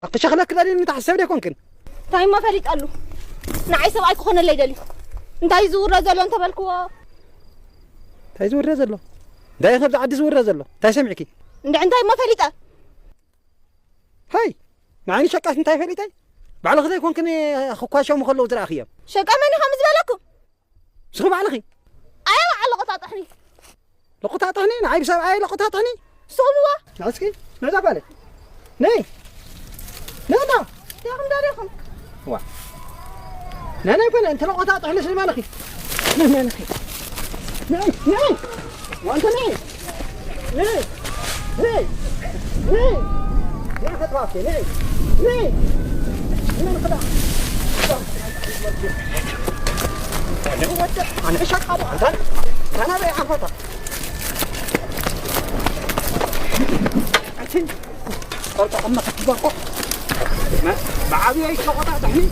ክሸኽለክ ደልዩ ንትሓሰብ ደይኮንክን? እንታይ እሞ ፈሊጠሉ? ንዓይ ሰብኣይ ክኾነለይ ደልዩ። እንታይ ዝውረ ዘሎ እንተበልክዎ? እንታይ ዝውረ ዘሎ? እንታይ ኣብዚ ዓዲ ዝውረ ዘሎ? እንታይ ሰሚዕኪ? እንድዒ እንታይ እሞ ፈሊጠ? ሃይ፣ ንዓይኒ ሸቃስ እንታይ ፈሊጠይ? ባዕልኺ ዘይኮንክን ክኳሸሙ ከለዉ ዝረኣኽዮም። ሸቃ መን እዩ ከምዚ ዝበለኩም? ንስኺ ባዕልኺ። ኣየ በዓል ለቆጣጥሕኒ። ለቆጣጥሕኒ? ንዓይ ብሰብኣይ ለቆጣጥሕኒ? ስቑምዋ። ንዕስኪ፣ ንዕዛ ጓለይ። ነይ። ነይ ዳ። ያኹም ዳሪኹም። ዋ። ነይ፣ ነይ ኮነ፣ እንተ ለቆጣጥሕኒ ስሊ ማለኺ። ነይ፣ ነይ፣ ነይ። ነይ፣ ነይ። ዋንተ ነይ። ነይ። ነይ። ነይ። ነይ፣ ፈትዋቴ፣ ነይ። ነይ። ነይ፣ ፈትዋ። ኣነ ሸቃሎ፣ ኣንታ፣ ኣንታ ናበይ ዓፈታ? ኣቲ፣ ቆርጣ ቀማ ክትበቆ። ብዓብየይ ሸቆጣ ጥሕኒ።